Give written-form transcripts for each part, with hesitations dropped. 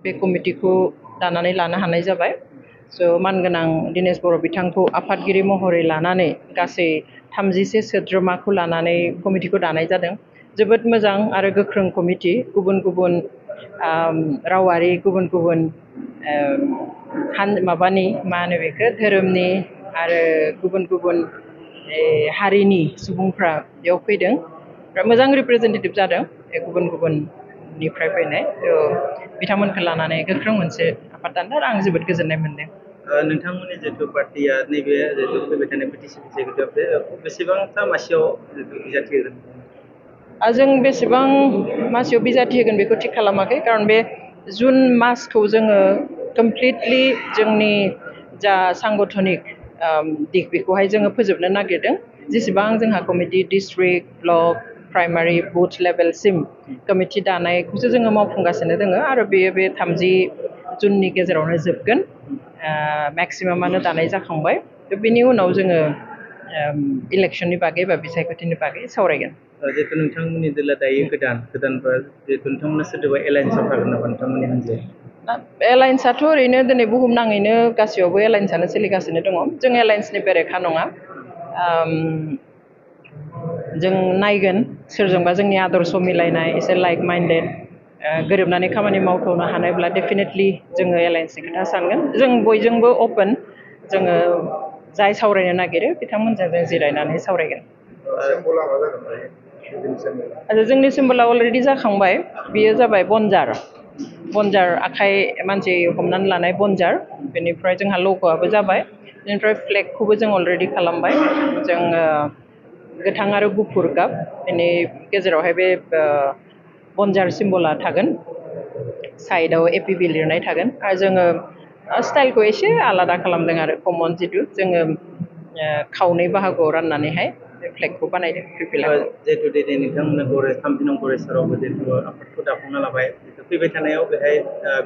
बे कमिटिखौ दानानै लानो हानाय जाबाय स' मानगोनां दिनेश बर' बिथांखौ आफादगिरि महरै लानानै गासै 30से सोद्रोमाखौ लानानै कमिटिखौ दानाय जादों जोबोद मोजां आरो गोख्रों कमिटि गुबुन गुबुन रावारि गुबुन गुबुन माबानि मा होनो बेखौ धोरोमनि आरो गुबुन गुबुन हारिनि सुबुंफ्रा बेयाव फैदों मोजां रिप्रेजेन्टेटिभ जादों गुबुन गुबुननिफ्राय फैनाय बिथांमोनखौ लानानै गोख्रों मोनसे आफाद दानो आं जोबोद गोजोननाय मोनदों नोंथांमोननि जितु पार्टिया नैबे जितु फैबाय थानाय बिटिसि बिसायख'थियाव बे बेसेबांथा मासियाव बिजाथि होगोन जों बेसेबां मासियाव बिजाथि होगोन बेखौ थिग खालामाखै खारन बे जुन मासखौ जोङो कमप्लिटलि जोंनि जा सांगठनिक दिग बेखौहाय जोङो फोजोबनो नागिरदों जेसेबां जोंहा कमिटि डिस्ट्रिक्ट ब्लक प्राइमारि बुथ लेभेलसिम कमिटि दानायखौसो जोङो मावफुंगासिनो दङ आरो बेयो बे 30 जुननि गेजेरावनो जोबगोन मेक्सिमामानो दानाय जाखांबाय बेनि उनाव जोङो इलेक्शननि बागै बा बिसायख'थिनि बागै सावरायगोन जिहेतु नोंथांमोननि दोला दायो गोदानबा जिहेतु नोंथांमोना सोरदोबा एलायन्सआव थागोन नामा नोंथांमोननि हान्जाया एलायन्सआथ' ओरैनो दिनै बुहुमनाङैनो गासैयावबो एलायन्सआनो सोलिगासिनो दङ जों एलायन्सनि बेरेखा नङा जों नायगोन सोरजोंबा जोंनि आदर्श मिलायनाय एसे लाइक माइन्डेड गोरोबनानै खामानि मावथ'नो हानायब्ला डेफिनेटलि जोङो एलायन्सनि खोथा सानगोन जों बयजोंबो अपेन जोङो जाय सावरायनो नागिरो बिथांमोनजों जों जिरायनानै सावरायगोन जोंनि सिम्बला अलरेडि जाखांबाय बेयो जाबाय बनजार आखाइ मानसि हमनानै लानाय बनजार बेनिफ्राय जोंहा लग'आबो जाबाय बेनिफ्राय फ्लेगखौबो जों अलरेडि खालामबाय जोङो गोथां आरो गुफुर गाब बेनि गेजेरावहाय बे बनजार सिम्बला थागोन साइडआव एपिबि लिरनाय थागोन आरो जोङो स्टाइलखौ एसे आलादा खालामदों आरो कमन जितु जोङो खावनै बाहागोआव राननानैहाय बे फ्लेगखौ बानायदों जिहेतु दिनै नोंथांमोना 30 नं गरेस्वरावबो जिहेतु आफादखौ दाफुंना लाबाय फैबाय थानायाव बेहाय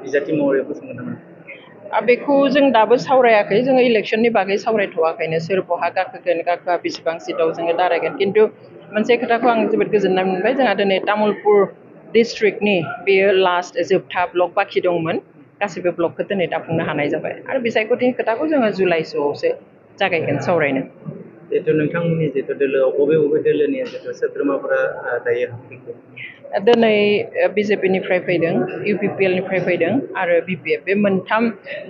बिजाथि महरै फसंगोन नामा बेखौ जों दाबो सावरायाखै जोङो इलेक्शननि बागै सावरायथ'वाखैनो सोर बहा गाखोगोन गाखोआ बेसेबां सिटआव जोङो दारायगोन खिन्थु मोनसे खोथाखौ आं जोबोद गोजोननाय मोनबाय जोंहा दिनै तामुलपुर डिस्ट्रिक्टनि बेयो लास्ट जोबथा ब्लक बाखि दंमोन गासैबो ब्लकखौ दिनै दाफुंनो हानाय जाबाय आरो बिसायख'थिनि खोथाखौ जोङो जुलाइसोआवसो जागायगोन सावरायनो जिहेतु नोंथांमोननि जितु दोलोआव बबे दोलोनि जितु सोद्रोमाफोरा दायो दिनै बिजेपिनिफ्राय फैदों इउपिपिएलनिफ्राय फैदों आरो बिपिएफ बे मोनथाम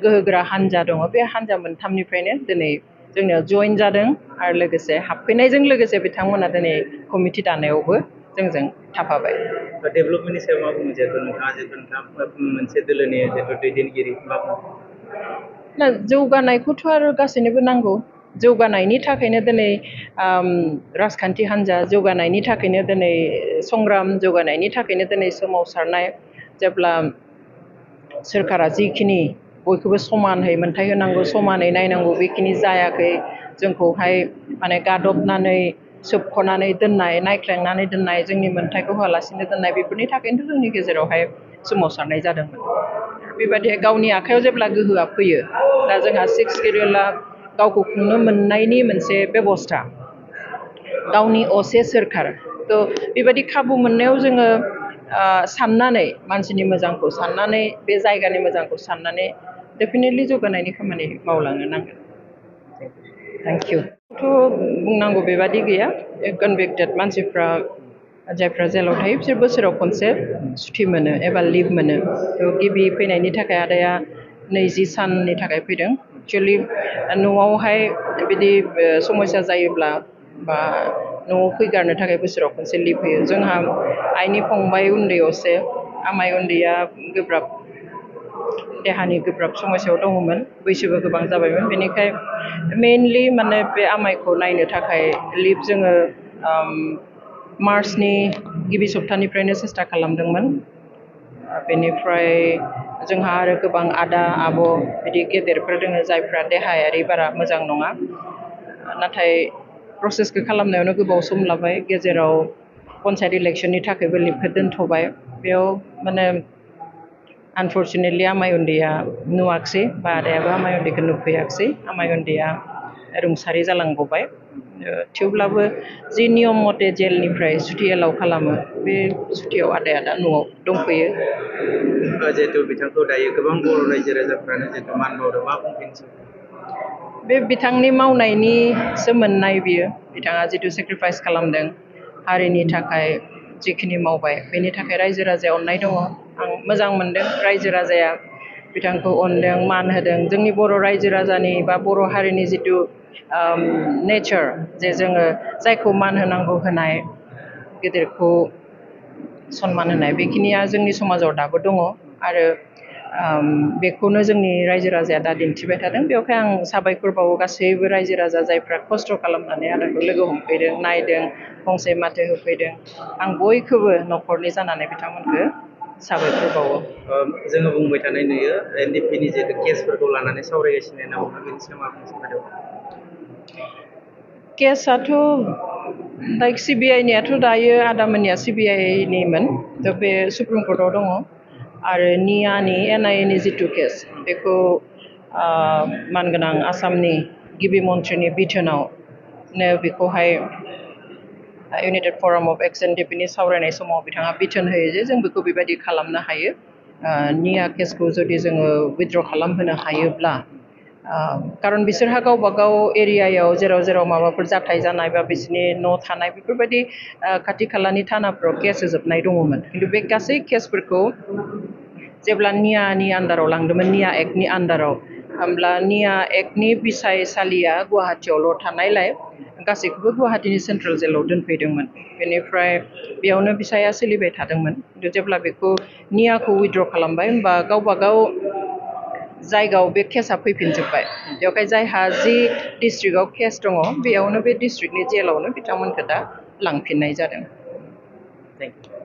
गोहोगोरा हान्जा दङ बे हान्जा मोनथामनिफ्रायनो दिनै जोंनियाव जइन जादों आरो लोगोसे हाबफैनायजों लोगोसे बिथांमोना दिनै कमिटि दानायावबो जोंजों थाफाबाय डेभेलपमेन्टनि सायाव मा बुङो जिहेतु नोंथाङा मोनसे दोलोनि जिहेतु दैदेनगिरि जौगानायखौथ' आरो गासैनोबो नांगौ जौगानायनि थाखायनो दिनै राजखान्थि हान्जा जौगानायनि थाखायनो दिनै संग्राम जौगानायनि थाखायनो दिनै सोमावसारनाय जेब्ला सोरखारा जिखिनि बयखौबो समानै मोनथाय होनांगौ समानै नायनांगौ बेखिनि जायाखै जोंखौहाय माने गादबनानै सोबख'नानै दोननाय नायख्लेंनानै दोननाय जोंनि मोनथायखौ होआलासिनो दोननाय बेफोरनि थाखायनोथ' जोंनि गेजेरावहाय सोमावसारनाय जादोंमोन बेबायदि गावनि आखायाव जेब्ला गोहोआ फैयो दा जोंहा 6 सिडिउला गावखौ खुंनो मोननायनि मोनसे बेबस्था गावनि असे सोरखार थ' बेबायदि खाबु मोननायाव जोङो साननानै मानसिनि मोजांखौ साननानै बे जायगानि मोजांखौ साननानै डेफिनेटलि जौगानायनि खामानि मावलांनो नांगोन थेंक इउ थ' बुंनांगौ बेबादि गैया कनभिक्टेड मानसिफ्रा जायफ्रा जेलाव थायो बिसोर बोसोराव खनसे सुथि मोनो एबा लिभ मोनो थ' गिबि फैनायनि थाखाय आदाया 20 साननि थाखाय फैदों एक्सुवेलि न'आवहाय बिदि समस्या जायोब्ला बा न'आव फैगारनो थाखाय बोसोराव खनसे लिभ होयो जोंहा आइनि फंबाय उन्दैयावसो आमाइ उन्दैया गोब्राब देहानि गोब्राब समस्यायाव दङमोन बैसोबो गोबां जाबायमोन बेनिखाय मेइनलि माने बे आमाइखौ नायनो थाखाय लिभ जोङो मार्चनि गिबि सप्तानिफ्रायनो सेस्था खालामदोंमोन बेनिफ्राय जोंहा आरो गोबां आदा आब' बिदि गेदेरफोर दङ जायफ्रा देहायारि बारा मोजां नङा नाथाय प्रसेसखौ खालामनायावनो गोबाव सम लाबाय गेजेराव पन्सायत इलेक्शननि थाखायबो लिभखौ दोनथ'बाय बेयाव माने आनफर्चुनेटलि आमाइ उन्दैया नुवाखिसै बा आदायाबो आमाइ उन्दैखौ नुफैयाखिसै आमाइ उन्दैया रुंसारि जालांबावबाय थेवब्लाबो जि नियम मथे जेलनिफ्राय सुथि एलाउ खालामो बे सुथियाव आदाया दा न'आव दंफैयो। जिहेतु बिथांखौ दायो गोबां बर' रायजो राजाफ्रानो जिहेतु मान बावदों, मा बुंफिनसै? बे बिथांनि मावनायनि सोमोन्नाय बियो, बिथाङा जिथु सेक्रिफाइस खालामदों हारिनि थाखाय जिखिनि मावबाय बेनि थाखाय रायजो राजाया अननाय दङ। आं मोजां मोनदों रायजो राजाया बिथांखौ अनदों, मान होदों। जोंनि बर' रायजो राजानि बा बर' हारिनि जिथु नेचार जे जोङो जायखौ मान होनांगौ होनाय, गेदेरखौ सनमान होनाय, बेखिनिया जोंनि समाजाव दाबो दङ आरो बेखौनो जोंनि रायजो राजाया दा दिन्थिबाय थादों। बेवहाय आं साबायखर बावो गासैबो रायजो राजा जायफ्रा खस्थ' खालामनानै आदाखौ लोगो हमफैदों, नायदों, फंसे माथो होफैदों। आं बयखौबो न'खरनि जानानै बिथांमोनखौ साबायखर बावो। जोङो बुंबाय थानाय नुयो एनडिपिनि जिहेतु केसफोरखौ लानानै सावरायगासिनो नामा, बेनि सायाव मा बुंनो सानो? केसआथ' लाइक सिबिआइनियाथ' दायो आदामोननिया सिबिआइनिमोन, थ' बे सुप्रिम कर्टआव दङ। आरो नियानि एनआइएनि जिथु केस बेखौ मानगोनां आसामनि गिबि मन्थ्रिनि बिथोनावनो बेखौहाय इउनाइटेड फराम अफ एक्स एनडिपिनि सावरायनाय समाव बिथाङा बिथोन होयो जे जों बेखौ बेबायदि खालामनो हायो। निया केसखौ जुदि जोङो उइथड्र खालामहोनो हायोब्ला, खारन बिसोरहा गावबा गाव एरियायाव जेराव जेराव माबाफोर जाथाय जानाय बा बिसोरनि न' थानाय बेफोरबायदि खाथि खालानि थानाफोराव केस होजोबनाय दङमोन। खिन्थु बे गासै केसफोरखौ जेब्ला नियानि आन्दाराव लांदोंमोन, निया एक्टनि आन्दाराव, होमब्ला निया एक्टनि बिसायसालिया गुवाहाटियावल' थानायलाय गासैखौबो गुवाहाटिनि सेन्ट्रेल जेलाव दोनफैदोंमोन। बेनिफ्राय बेयावनो बिसाया सोलिबाय थादोंमोन। खिन्थु जेब्ला बेखौ नियाखौ उइथड्र खालामबाय होमबा गावबा गाव जायगायाव बे केसआ फैफिनजोब्बाय। बेवहाय जायहा जि डिस्ट्रिक्टआव केस दङ बेयावनो बे डिस्ट्रिक्टनि जेलावनो बिथांमोनखौ दा लांफिननाय जादों। Thank you.